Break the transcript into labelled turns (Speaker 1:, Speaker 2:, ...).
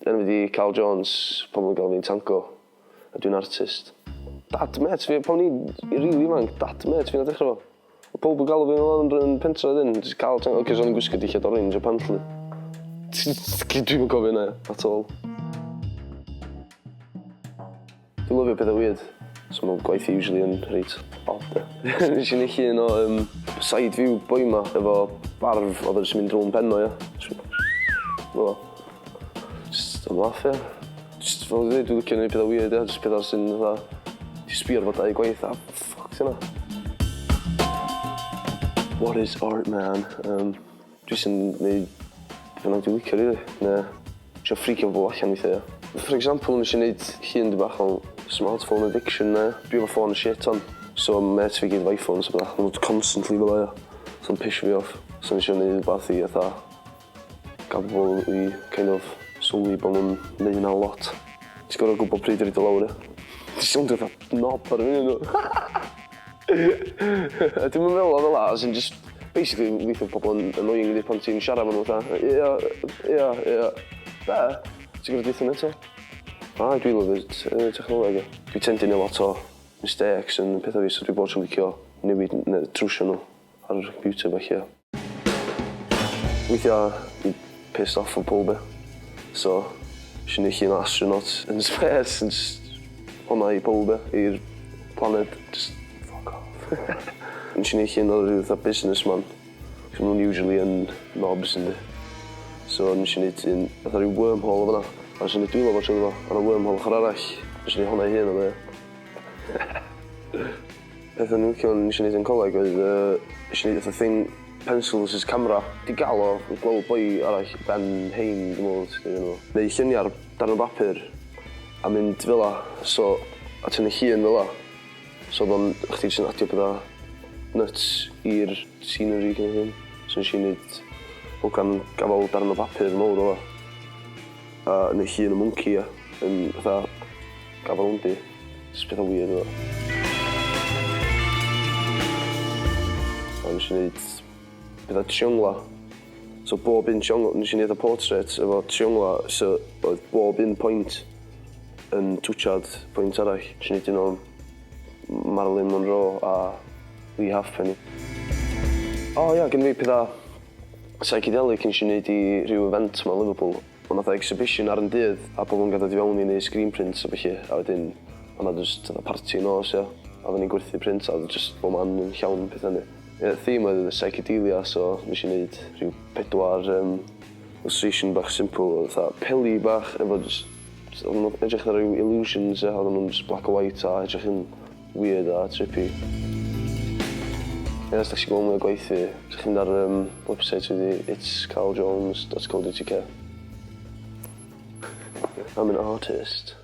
Speaker 1: Enw fi 'di Carl Jones, pobl yn galw fi'n Tanco, a dwi'n artist. Dad mêt fi, pan o'n i'n rili ifanc, dad mêt fi nath dechra fo. O'dd powb yn galw fi fel 'a yn yn pentre wedyn, jyst Carl Tanco, 'cos o'n i'n gwisgo dillad orange apparently. Dwi'm yn cofio hynna at all. Dwi'n lyfio petha weird. So ma' gwaith fi usually yn reit odd de. Nesh i neud llun o yym side view boi 'ma efo barf o'dd o jyst yn mynd rownd pen o ia? Jyst fel 'a. Jyst am laff ia? Jyst fel dwi'n dweud dwi'n licio neud petha weird ia? Jyst petha sy'n fatha ti sbio ar fatha eu gwaith a ffwc 'di hwnna? What is art man? Yym dwi jyst yn neud be' bynnag dwi'n licio rili. Ne' Trio ffricio pobol allan weithia ia. For example nesh i neud llun dipyn bach o smartphone addiction 'na. Dwi efo ffôn shit 'wan so ma' mêts fi gyd efo Iphones a petha ma' nw constantly fel 'a ia. So'n pisio fi off. So nesh i neud wbath i fatha ga'l pobol i kind of sylwi bo' nw'n neu' hynna lot. Ti gor'o' gwbo pryd i roid o lawr ia? Ti sowndio fatha knob ar y funud ddo. Dwi'm yn meddwl o fela as in jyst basically weithia' pobol yn annoying yndi pan ti'n siarad efo nhw fatha ia ia ia be'? Ti gor'o' deutha nhw eto. A dwi lyfio technoleg ia. Dwi tend i neu' lot o mistakes yn petha fi so dwi bob tro'n licio newid ne' trwsio nhw ar yr computer felly ia. Weithia dwi'n pissed off efo powb ia. So nesh i neud llun o astronaut yn space yn jyst hwnna i powb ia, i'r planed jyst fuck off. Nesh i neud llun o ryw fatha businessman 'cos ma' nw'n usually yn knobs yndi? So nesh i neud un fatha ryw wormhole o fan 'na a nesh i neud dwylo fo trwyddo fo a 'na wormhole ochor arall nesh i neud hwnna i hun o'dd o ia. Peth o'n i'n licio nesh i neud yn coleg oedd yy nesh i neud fatha thing pencil versus camera. 'Di ga'l o gweld boi arall Ben Hain dwi me'wl sydd enw fo. Neu llunia ar darn o bapur a mynd fel 'a so a tynnu llun fel 'a. So o'dd o'n chdi jyst yn adio petha nuts i'r scenery kind of thing. So nesh i neud hogan gafal darn o bapur mowr fel 'a. A neu llun o mwnci ia yn fatha gafal rownd i. Jyst petha weird fel 'a. A nesh i neud petha triongla. So bob un triongl nesh i neud y portrait efo triongla so oedd bob un point yn twtsiad pwynt arall. Nesh i neud un o Marilyn Monroe a Lee Halfpenny. O ia gynna fi petha psychedelic nesh i neud i rhyw event 'ma yn Liverpool. O' 'na fatha exhibition ar un dydd a pobol yn ga'l dod i fewn i neud screen prints a ballu a wedyn o' 'na jyst fatha parti nos ia? A oddan ni'n gwerthu prints a o'dd jyst bob man yn llawn petha yndi. Ie theme oedd psychedelia so nesh i neud rhyw pedwar yym illustration bach simple o'dd fatha peli bach efo jyst oddan nw'n edrych fatha ryw illusions ia oddan nw'n jyst black a white a edrych yn weird a trippy. Ie os 'dach chi isio gweld mwy o gwaith fi, 'sach chi'n mynd ar yym website fi 'di itscarljones.co.uk. I'm an artist.